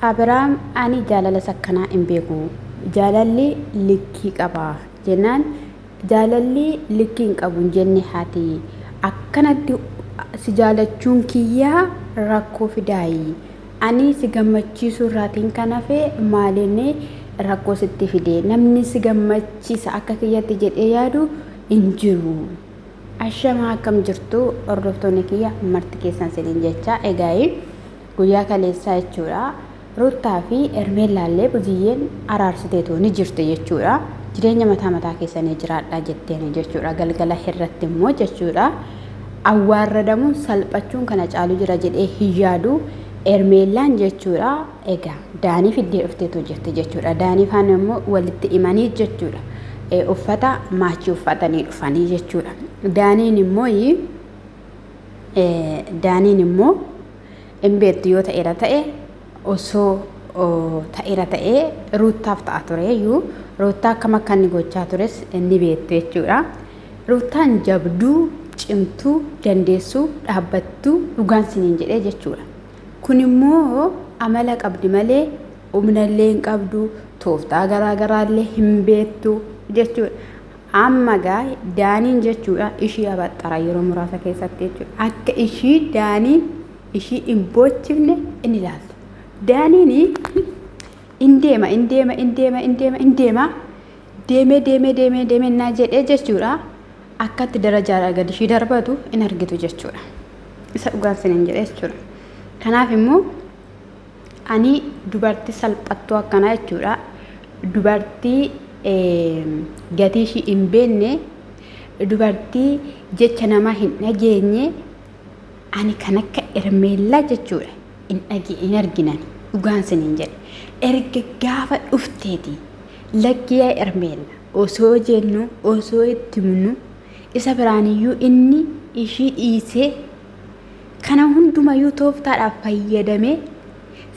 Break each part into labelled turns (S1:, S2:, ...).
S1: Abiraam ani jaalalas akkanaa hin beeku. Jaalalli likkii qaba jennaan jaalalli likkii hin qabu hin jenne haati. Akkanatti si jaalachuun kiyyaa rakkoo fidaayi. Ani si gammachiisuu irraatiin kan hafe maaliin rakkoo sitti fide. Namni si gammachiisa akka kiyyatti jedhee yaadu hin jiru. Ashamaa akkam jirtu hordoftoonni kiyya marti keessan siniin jecha egaa'ii. Guyyaa kaleessaa jechuudha. Ruttaa fi Hermeellaallee Buziyyeen araarsiteetu ni jirti jechuudha. Jireenya mataa mataa keessanii jiraadhaa jetteeni jechuudha. Galgala irratti immoo jechuudha. Awwaarradamuun salphachuun kana caalu jira jedhee hin yaadu. Hermeellaan jechuudha. Egaa Daanii fiddee dhufteetu jirti jechuudha. Daanii faana immoo walitti himanii jechuudha. Uffata maachii uffatanii dhufanii jechuudha. Daaniin immoo Daaniin immoo hin beektu yoo ta'eera ta'e osoo ta'eera ta'ee Ruuttaaf ta'a ture iyyuu Ruuttaa akkam akka inni gochaa tures ni beektu jechuudha. Ruuttaan jabduu, cimtuu, dandeessuu, dhaabbattuu dhugaan siniin jedhee jechuudha. Kun immoo amala qabdi malee humnallee hin qabdu, tooftaa garaa garaallee hin beektu jechuudha. Amma gaa Daaniin jechuudha ishii abaxxara yeroo muraasa keessatti jechuudha. Akka ishii Daaniin ishii hin boochifne in ilaaltu. Daaniin in deema in deema in deema in deema in deema deemee deemee deemee deemee naa jedhee jechuudha. Akkatti darajaadhaa gadi ishii darbatu in argitu jechuudha. Isa dhugaan sinin jedhee jechuudha. Kanaaf immoo Ani dubartii salphattuu akkanaa jechuudha. Dubartii gatii ishii hin beekne, dubartii jecha namaa hin dhageenye, ani kan akka Hermeellaa jechuudha hin dhage hin arginan dhugaan siniin jedhe. Erga gaafa dhufteeti lakki yaa Hermeella osoo jennu osoo itti himnu isa biraaniyyuu inni ishii dhiisee Kana hundumayyuu tooftaadhaaf fayyadamee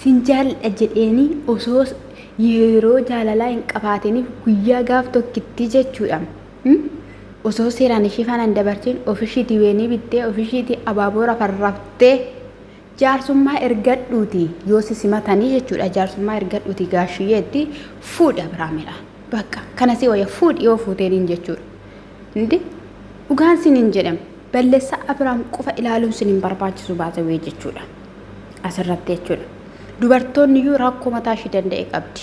S1: sin jaalladha jedheenii osoo yeroo jaalalaa hin qabaatiniif guyyaa gaaf tokkittii jechuudha. Osoo seeraan ishii faana hin dabarsin ofishiitii weenii bittee ofishiitii abaaboo rafarraftee jaarsummaa ergadhuuti yoo si simatanii jechuudha jaarsummaa ergadhuuti gaashiyyeetti fuudhi Abiraamidha. Bakka kana si wayya fuudhi yoo fuuteeniin jechuudha. Indi dhugaan sin hin jedham ballessaa Abiraam qofa ilaaluun sin hin barbaachisu baasawee jechuudha. Asirratti jechuudha. Dubartoonni iyyuu rakkoo mataa ishii danda'e qabdi.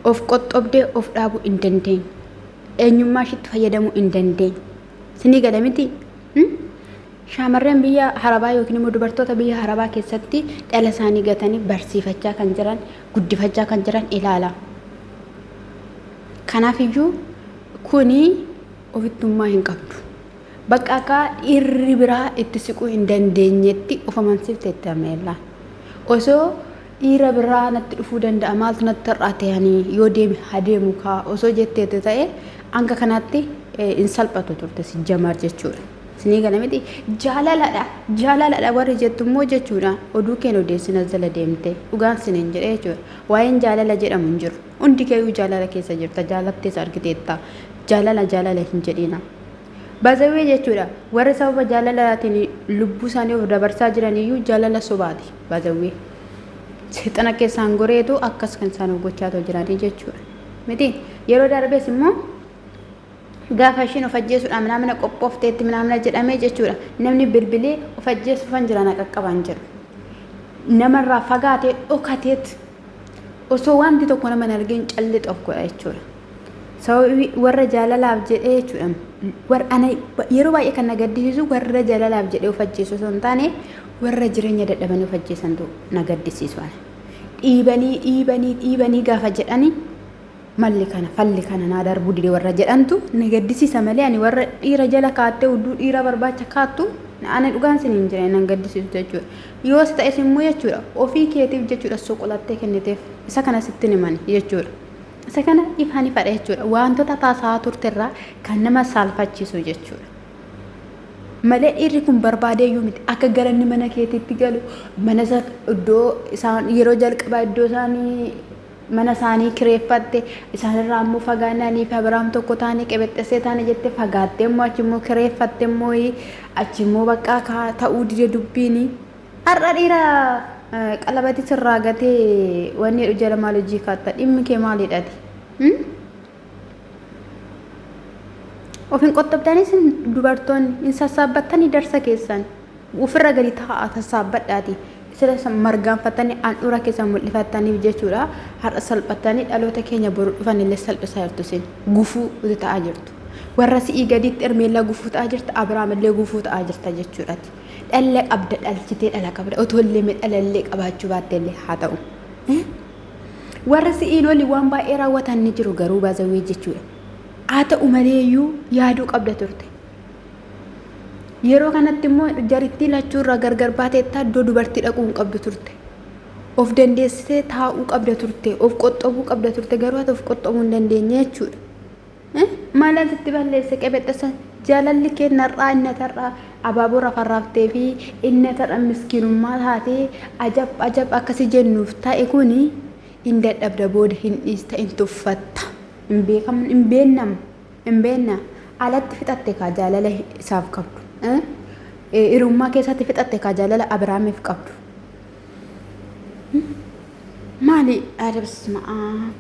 S1: Of qoxxobdee of dhaabuu hin dandeenye. Eenyummaa ishiitti fayyadamuu hin dandeenye. Sinii gala miti? Shaamarreen biyya harabaa yookiin immoo dubartoota biyya harabaa keessatti dhala isaanii gatanii barsiifachaa kan jiran, guddifachaa kan jiran ilaala. Kanaaf iyyuu kuni ofittummaa hin qabdu. Bakka akka dhiirri biraa itti siquu hin dandeenyetti of amansiifteetti Hermeellaan. Osoo dhiira biraa natti dhufuu danda'a maaltu natti hir'ate ani yoo deeme haa deemu kaa osoo jetteetti ta'e hanga kanaatti hin salphatu turte si jamaar jechuudha. Isinii gala miti jaalaladha jaalaladha warri jettu immoo jechuudha oduu keen odeessina jala deemte dhugaan sinin jedhe jechuudha. Waa'een jaalala jedhamu hin jiru. Hundi keeyyuu jaalala keessa jirta jaalattees argiteetta. Jaalala jaalala hin jedhina. Bazawee jechuudha warri sababa jaalalaatiin lubbuu isaanii of dabarsaa jiran iyyuu jaalala sobaati. Bazawee. Seexana keessaan goreetu akkas kan isaan of gochaa jiranii jechuudha. Miti yeroo darbees immoo gaafa ishiin of ajjeesuudhaan minaamina qophoofteetti minaamina jedhamee jechuudha. Namni bilbilee of ajjeesuufan jira na qaqqabaan jedhu. Namarraa fagaatee dhokateet osoo wanti tokko nama hin argin calli of godha jechuudha. Sababii warra jaalalaaf jedhee jechuudha. Warra ana yeroo baay'ee kan na gaddisiisu warra jaalalaaf jedhee of ajjeesu osoo hin taane warra jireenya dadhabanii of ajjeesantu na gaddisiisu ana. Dhiibanii dhiibanii dhiibanii gaafa jedhanii malli kana falli kana naa darbuu dide warra jedhantu na gaddisiisa malee ani warra dhiira jala kaattee hudduu dhiira barbaacha kaattu ana dhugaan sin hin jiran nan gaddisiisu jechuudha. Yoo si ta'es immoo jechuudha ofii keetiif jechuudha soqolattee kenniteef isa kana sitti himani jechuudha. Isa kana ifaan ifadha jechuudha. Wantoota taasisaa turterraa kan nama saalfachiisu jechuudha. Malee dhiirri kun barbaadee iyyuu miti akka gara inni mana keetiitti galu mana isa iddoo isaan yeroo jalqabaa iddoo isaanii mana isaanii kireeffatte isaanirraa immoo fagaannee anii fi Abiraam tokko taane qebexxessee taane jette fagaattee immoo achi immoo kireeffatte immoo achi immoo baqqaa ta'uu dide dubbiini. Har'a dhiira Qalabati sirraa gatee wanni jedhu jala maal hojii kaatta dhimmi kee maalidhati? Of hin qottobdanis dubartoonni hin sassaabbattanii darsa keessan ofirra gadi taa'aa sassaabbadhaati. Sila margaanfattanii handhuura keessan mul'ifattaniif jechuudha. Har'a salphattanii dhaloota keenya boru dhufan illee salphisaa jirtu isin gufuu ta'aa jirtu. Warra si'ii gaditti Ermeellaa gufuu ta'aa jirta, Abiraam illee gufuu ta'aa jirta jechuudhaati. Dhalla qabda dhalchitee dhala qabda otoo illee mee dhala illee qabaachuu baatte illee haa ta'u. Warra si'iin olii waan baay'ee raawwatan ni jiru garuu baazawwee jechuudha. Haa ta'u maleeyyuu yaaduu qabda turte. Yeroo kanatti immoo jarittii lachuu irraa gargar baateetta iddoo dubartii dhaquu hin qabdu turte. Of dandeessitee taa'uu qabda turte, of qoxxobuu qabda turte garuu ati of qoxxobuu hin dandeenye jechuudha. Maalaan sitti balleesse qebexxessa jaalalli kee narraa inni tarraa abaaboo rafarraaftee fi inni tarra miskiinummaa taatee ajab ajab akkasi jennuuf ta'e kuni hin dadhabda booda hin dhiista hin tuffatta hin beekamu hin beennam hin beenna alatti fixatte kaa jaalala isaaf qabdu hirummaa keessatti fixatte kaa jaalala Abiraamiif qabdu Maali adabsma'aa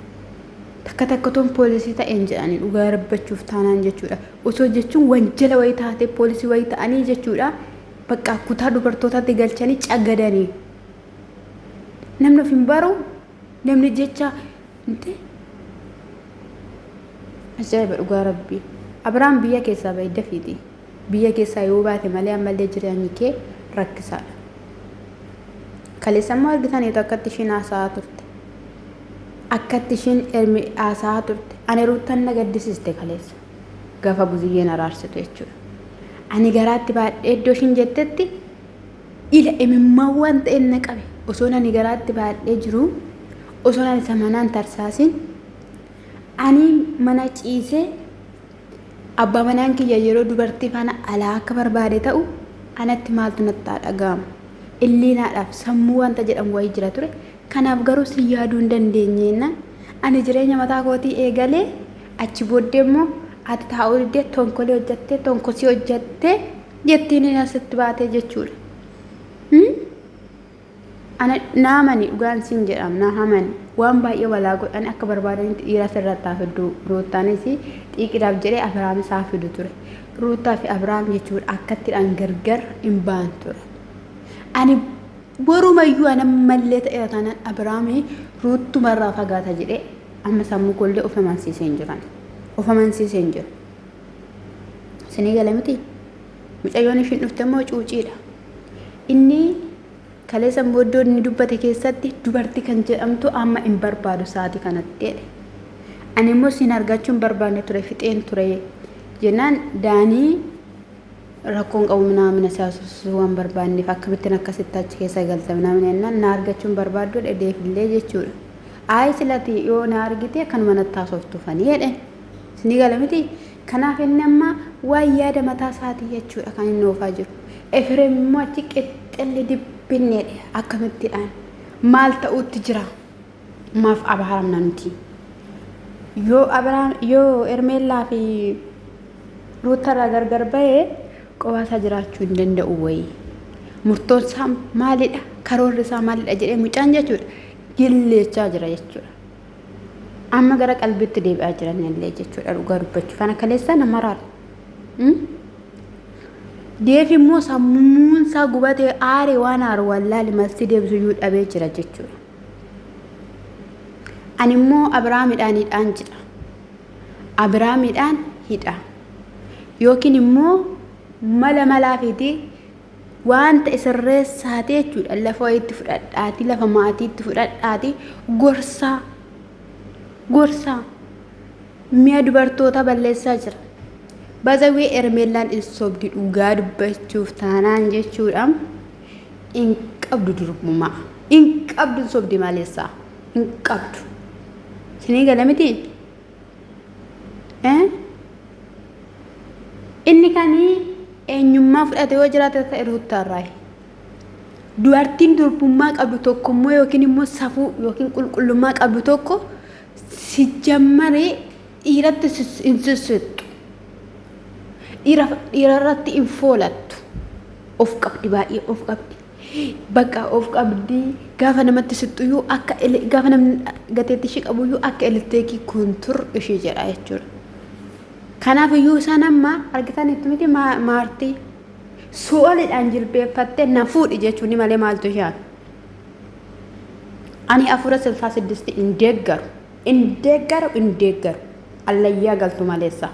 S1: takka takka otoon poolisii ta'een jedhanii dhugaa rabbachuuf taanaan jechuudha. Osoo jechuun wanjala wayii taatee poolisii wayii ta'anii jechuudha. Bakka kutaa dubartootaatti galchanii cagadanii. Namni of hin baru namni jecha inte ajaa'iba dhugaa rabbii. Abiraam biyya keessaa bahi dafiiti. Biyya keessaa yoo baate malee ammallee jireenyi kee rakkisaadha. Kaleessa immoo argitaniitu akkatti ishiin haasa'aa turte. Akkatti ishiin ermi haasa'aa turte. Ani ruuttan na gaddisiiste kaleessa. Gaafa buziyyeen araarsitu jechuudha. Ani garaatti baadhee iddoo ishiin jettetti ila imimmaan waan ta'een na qabe. Osoon ani garaatti baadhee jiru osoon ani isa manaan tarsaasin ani mana ciisee Abbaa manaan kiyya yeroo dubartii faana alaa akka barbaade ta'u anatti maaltu natti haa dhaga'amu? Illiinaadhaaf sammuu wanta jedhamu wayii jira ture. Kanaaf garuu si yaaduu hin dandeenyeenna. Ani jireenya mataa kootii eegalee achi booddee immoo ati taa'uu diddee tonkolii hojjattee tonkosii hojjattee jettiin asitti baatee jechuudha. Ana naa amani dhugaan siin jedham naa amani waan baay'ee walaa godhan akka barbaadanitti dhiira sirratti haa fiddu ruuttaanis xiiqiidhaaf jedhee Abiraamis haa fidu ture ruuttaa fi Abiraam jechuudha akkattidhaan gargar hin ba'an ture ani borumayyuu an ammallee ta'eera taanaan Abiraamii ruuttumarraa fagaata jedhee amma sammuu koollee of amansiisee hin jiran of amansiisee hin jiru isinii gala miti mucayyoon ishiin dhufte immoo cuuciidha inni Kaleessa immoo iddoo inni dubbate keessatti dubartii kan jedhamtu amma hin barbaadu sa'aatii kanatti jedhe. Ani immoo siin argachuu hin barbaanne ture fixeen ture jennaan Daanii rakkoon qabu minaamina si haasofsiisuu waan barbaanneef akkamittiin akkasitti achi keessa galta minaamina jennaan na argachuu hin barbaaddu jedhe deefillee jechuudha. Ayi silati yoo na argite akkanuma natti haasoftufanii jedhe. Isinii gala miti? Kanaaf inni amma waan yaada mataa isaatii jechuudha kan inni oofaa jiru. Efreem immoo achi qixxilli dibbinneedha akkamittidhaan maal ta'uutti jira maaf abaaramna nuti. Yoo Abiraam yoo Ermeellaa fi Ruutarraa gargar ba'e qobaa isaa jiraachuu hin danda'u wayii. Murtoon isaa maalidha? Karoorri isaa maalidha jedhee mucaan jechuudha gilleechaa jira jechuudha. Amma gara qalbiitti deebi'aa jiran illee jechuudha dhugaa dubbachuu kana kaleessaa nama raara. Deef immoo sammuun isaa gubatee aaree waan aaru wallaali malti deebisu iyyuu dhabee jira jechuudha. Ani immoo Abiraamidhaan hidhaan jedha. Abiraamidhaan hidha. Yookiin immoo mala malaafiitii waan ta'e sirreessaati jechuudha. Lafa wayiitti fudhadhaati, lafa maatiitti fudhadhaati gorsaa gorsaa mi'a dubartoota balleessaa jira. Bazawwee Ermeellaan hin sobdi dhugaa dubbachuuf taanaan jechuudha. Hin qabdu durbummaa. Hin qabdu hin sobdi maleessaa. Hin qabdu. Isinii gala miti? Inni kan eenyummaa fudhate yoo jiraate ta'e ruuttaarraayi. Dubartiin durbummaa qabdu tokko immoo yookiin immoo safuu yookiin qulqullummaa qabdu tokko si jammaree dhiiratti hin sissittu. Dhiirarratti hin foolattu. Of qabdi baay'ee of qabdi. Bakka of qabdii gaafa namatti sixxuyyuu akka gaafa namni gateetti ishii qabuyyuu akka elektiriikii kuntur ishii jedha jechuudha. Kanaaf iyyuu isaan amma argitanitti miti maartii su'oolidhaan jilbeeffattee na fuudhi jechuun malee maaltu ishee hafe. Ani afuura silsaa siddisti hin deeggaru. Hin deeggaru hin deeggaru. Allayyaa galtu maleessa.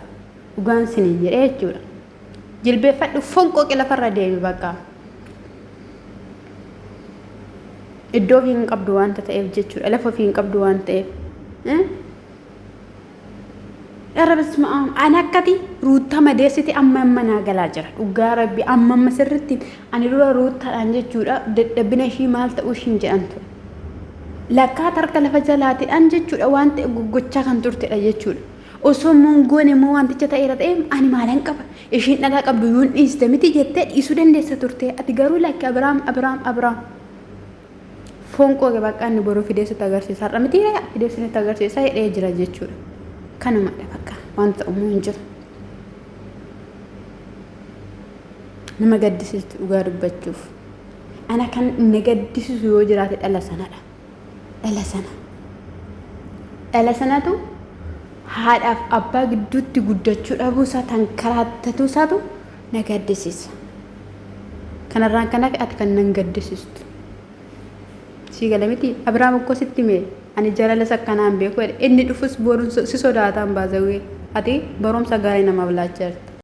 S1: Dhugaan siniin jedhee jechuudha. Jilbeeffadhu fonqooqi lafarra deemi bakka. Iddoo ofii hin qabdu waanta ta'eef jechuudha. Lafa ofii hin qabdu waan ta'eef. Irra bisma ani akkati ruuttaa madeessite amma amma naa galaa jira. Dhugaa rabbi amma amma sirritti ani dura ruuttaadhaan jechuudha dadhabina ishii maal ta'uu ishiin jedhan ture. Lakkaa tarka lafa jalaatiidhaan jechuudha waan ta'e goggochaa kan turtedha jechuudha. Osoo immoo hin goone immoo wanticha ta'eera ta'e ani maalan qaba ishiin dhalaa qabdu yoon dhiiste miti jettee dhiisuu dandeessa turte ati garuu lakki Abiraam Abiraam Abiraam. Foon qooqe bakka inni boruu fidee sitti agarsiisa. Har'a miti fidee sitti agarsiisa jedhee jira jechuudha. Kanumadha bakka wanta ta'u hin jiru. Nama gaddisiistu dhugaa dubbachuuf. Ana kan na gaddisiisu yoo jiraate dhala sanadha. Dhala sana. Dhala sanatu haadhaaf abbaa gidduutti guddachuu dhabuu isaa tan karaattatuu isaatu na gaddisiisa. Kanarraan kan hafe ati kan nan gaddisiistu. Sii gala miti Abiraam akkoo sitti mee ani jaalala isa akkanaan beeku jedhe inni dhufus boruun si sodaataan baasawee ati barumsa gaarii namaaf laachaa jirta.